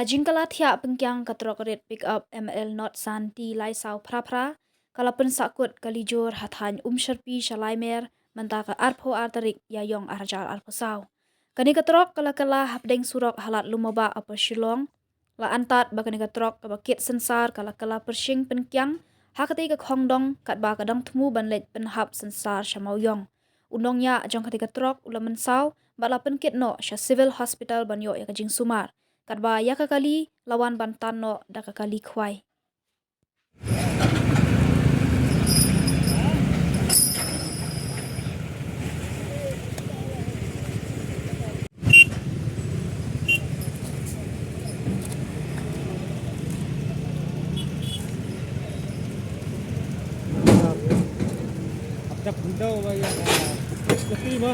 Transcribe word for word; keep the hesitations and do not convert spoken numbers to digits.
Ka jingkylla thiah pynkiang ka trok rit pickup M L not san T lai saw phra phra ka la pynsahkut kali jur ha thaiñ Umshyrpi sha Laimer mynta ka arphew ar tarik Ïaïong ar hajar arphew saw. Kane ka trok ka la kylla hapdeng surok ha Lad Lumobah, Upper Shillong. La antad ba kane ka trok kaba kit synsar ka la kylla pyrshing pynkiang ha katei ka khongdong katba ka dang thmu ban leit pynhap synsar sha Mawïong. U nongñiah jong katei ka trok u la mynsaw bad la pynkit noh sha Civil Hospital ban ïoh ïa ka jingsumar, katba ïa ka kali la wan ban tan noh da ka kali khwai. Ap dap window ba ïa, ah, sepi mo.